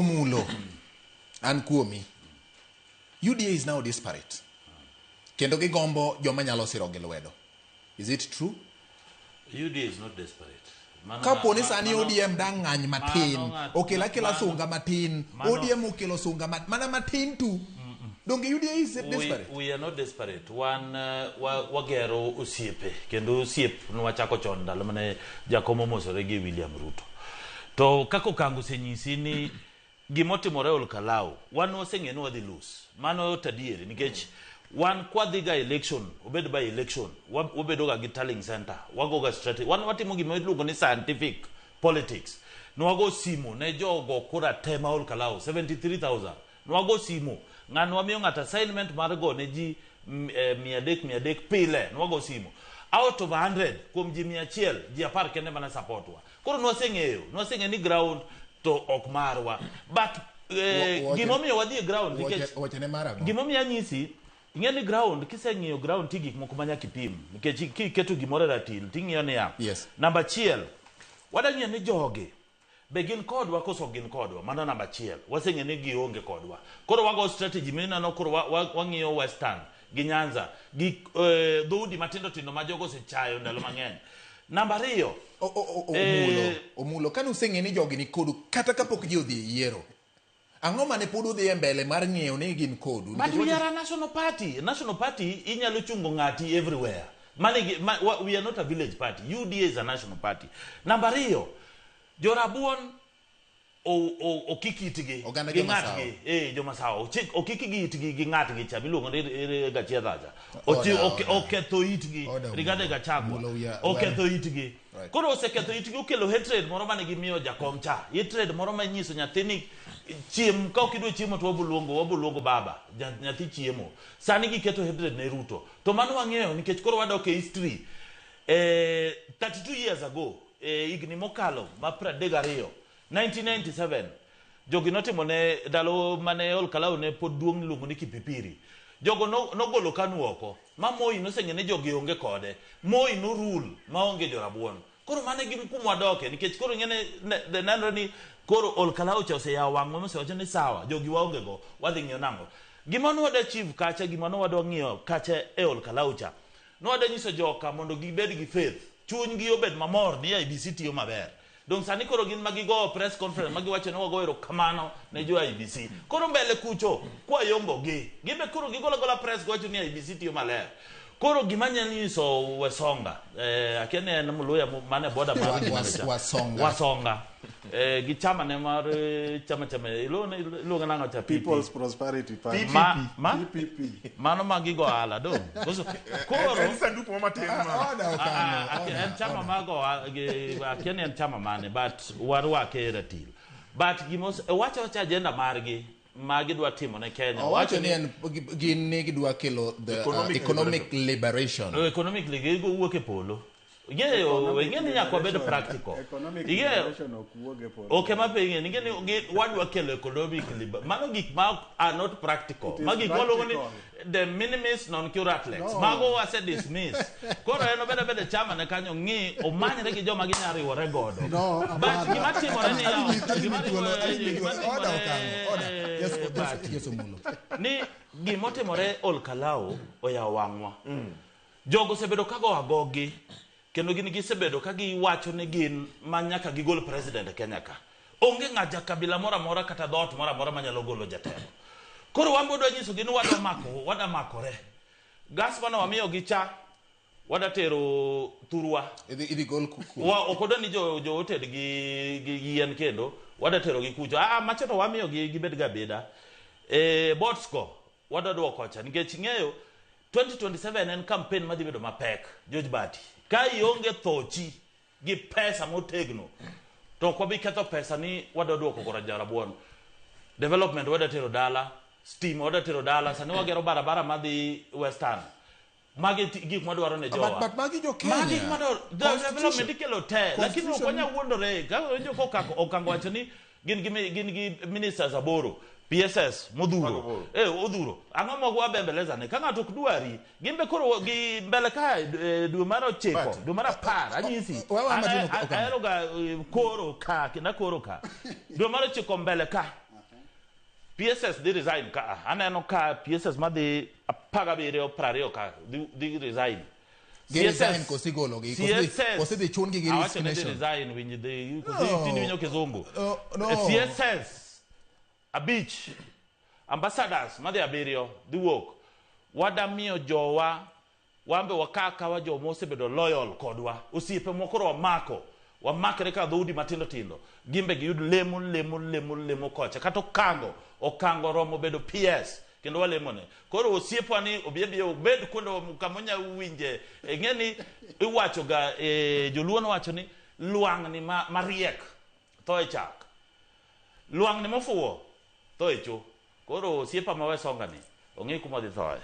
Omulo an kuomi. UDA is now desperate. Kendo gigombo joma nyalo siro gi lwedo. Is it true? UDA is not desperate. Mano Kapo ni ma- sani mano- ODM dang' ng'any matin, mano ng'at- okelo akela mano- sunga matin, mano- ODM okelo sunga mana matin tu. Donge UDA is desperate? We are not desperate. Wan wagero osiepe kendo osiep nwachako chon ndalo mane Jakom omosore gi William Ruto. To kaka Okang'o osenyisi ni gimotimore Olkalau, wan waseng'eyo ni wadhi lose. Mano to adieri nikech wan kwadhi ga election, obed by election, wabedo ga gi tallying center, wago ga strategy. Wan watimo gima iluongo ni scientific politics. Nwago simu ne jogo kura te ma Olkalau, 73,000. Nwago simu, ng'ano wamiyo ng'ato assignment mar go ne ji 300 300 pile, nwago simu. Out of 100, kuom ji 100, ji 10 kende mana support wa. Koro nwaseng'eyo ni ground to ok marwa. But gimomiyo wadhi e ground nikech Wache ne mar ang'o? Gimomiyo anyisi, ing'e ni ground, kiseng'iyo ground ti gik moko ma nyaka ipim. Nikech kiketo gimoro e ratil, ting'iyo niya. Namba achiel, wadwa ng'iyo ni jogi, be gin kodwa koso ok gin kodwa? Mano namba achiel. Waseng'eyo ni gionge kodwa. Koro wago strategy mineno koro wang'iyo Western gi Nyanza gi dhoudi matindo tindo ma jogo osechayo ndalo mang'eny. Namba ariyo, Omulo, kane useng'eyo ni jogi ni kodu kata kapok ji odhi e yiero, ang'o mane pod udhi e mbele mar ng'eyo ni gin kodu? But we are a national party. National party inyalo chungo ng'ati everywhere. Mane gi, ma, wa, we are not a village party. UDA is a national party. Namba ariyo, jorabuon okik itgi Oganda gi joma ng'atgi. Joma sawa. Okik gi itgi gi ng'atgi cha miluongo ni Gachietha cha. Oda, oda. Oketho itgi. Oda, Rigathi Omulo. Gachagua. Omulo, we are- Oketho itgi. Right. Koro oseketho itgi, okelo hatred moro mane gimiyo jakom cha. Hatred moro ma nyiso nyathi ni chiem, ka ok idwa chiemo to waboluongo baba. Nyathi chiemo. Sani giketo hatred ne Ruto. To mano wang'eyo nikech koro wadok e history. 32 years ago, higni mokalo ma 32, 1997, jogi notimo ne ndalo mane Olkalau ne pod duong' iluongo ni Kipipiri. Jogo nogolo KANU oko, ma Moi noseng'e ni jogi onge kode. Moi no rule maonge jorabuon. Koro mano e gima kuma wadoke, nikech koro ing'e ni nenre ni koro Olkalau cha oseyawo wang'wa mosewacho ni sawa, jogi waonge go, wadhi ng'iyo nang'o. Gima ne wadwa achieve kacha, gima ne wadwa ng'iyo kacha e Olkalau cha, ne wadwa nyiso joka mondo gibed gi faith, chunygi obed mamor ni IEBC tiyo maber. Dong sani koro gin ma gigo press conference ma giwacho ni wago erokamano ne jo IEBC. Koro mbele kucho, kwa yombo gi, gibe koro gigolo agola press giwacho ni IEBC tiyo maler. Koro gima anyalo nyiso Wesonga, akia ni en Mluya mane boda mar Kenya cha. Wasonga. Wasonga. Gi chama ne mar chama chama, iluongo nang'o cha? PP. People's Prosperity Party. PPP. Ma, ma? PPP. Mano ma gigo ohala, dong. Koso, koro, En sanduku ma matin ma. Oda okano, oda, en chama oda. mago ohala, akia ni en chama mane, but warwake e ratil. But gima wacho wacha agenda margi ma gidwa timo ne Kenya. Owacho ni en gin ni gidwa kelo the Economic economic liberation. Economic liberation wuok e polo. Ing'eyo, ing'e ni nyaka wabed practical. Economic Ing'eyo, liberation ok wuog e polo. Ok ema pe ing'e, ing'e ni wadwa kelo economic liberation. Mano gik ma are not practical. It is Ma gik waluongo ni practical. de minimis non curat lex. No. Mago wase dismiss. Koro en obed abeda chama ne kanyo ng'i omanyre gi joma ginya riwore godo. No, But hapana. gima timore ni Adhi gima mi thuolo, adhi mi timore- thuolo. gima Oda timore, okango, oda. Yes, yes, Bahati. yes, Omulo. Ni gimotimore Olkalau oyawo wang'wa. Jogo osebedo ka go agogi kendo gin gisebedo ka giwacho ni gin ma nyaka gigol president e Kenya ka. Onge ng'a jakabila moro amora kata dhoot moro amora manyalo golo jatelo. Koro wan be wadwa nyisogi ni wadwa makore. Gas mane wamiyogi cha wadwa tero thurwa. Idhi gol kuku. Wa ok wadwa ni jo oted gi yien kendo, wadwa tero gi kucho. Macha to wamiyogi gibed ga abeda. Bots go wadwa duoko cha nikech ing'eyo 2027 en campaign madhi bedo mapek, George Bati. Ka ionge thochi gi pesa motegno, to ok wabi ketho pesa ni wadwa duoko kora jarabuon. Development wadwa tero dala, stima wadwa tero dala, sani wagero barabara madhi Western. Magi gik mwadwaro ne jowa. But magi jo Kenya. Magi gik mwadwaro. The development ikelo te, lakini ok wanyal wuondore. Ka winjo ka Okango wacho ni gin gi ministers 8, PSS modhuro. Odhuro. Ang'o ma wabembeleza ne? Ka ng'ato ok dwari, gin be koro gi mbele ka dwe mar 9, dwe mar 10, anyisi. Wewe ama tino Okango. Ahero ga koro ka, kendo koro ka. Dwe mar 9 mbele ka. PSS dhi resign ka aneno ka PSS madhi 17 20 ka dhi, dhi resign. Gi resign koso igologi? CSS Koso idhi chun gi gi Awacho ni dhi resignation? resign winj dhi No. tinde winjo kizungu. No. CSS abich ambassadors madhi abiriyo dhi wuok wadamiyo jowa wambe waka akawa joma osebedo loyal kodwa osiepe moko koro wamako wamakre ka dhoudi matindo tindo gimbe giyud lemo lemo lemo lemo kocha kata okango okango romo bedo PS kendo walemone koro osiepwa ni obi abiya obed kuonde kama onya winje ing'e ni iwacho ga e, joluo nowacho ni lwang'ni ma, mariek tho e chak lwang'ni mofuwo tho e cho koro osiepa ma Wesonga ni ong'e kuma odhi thoye.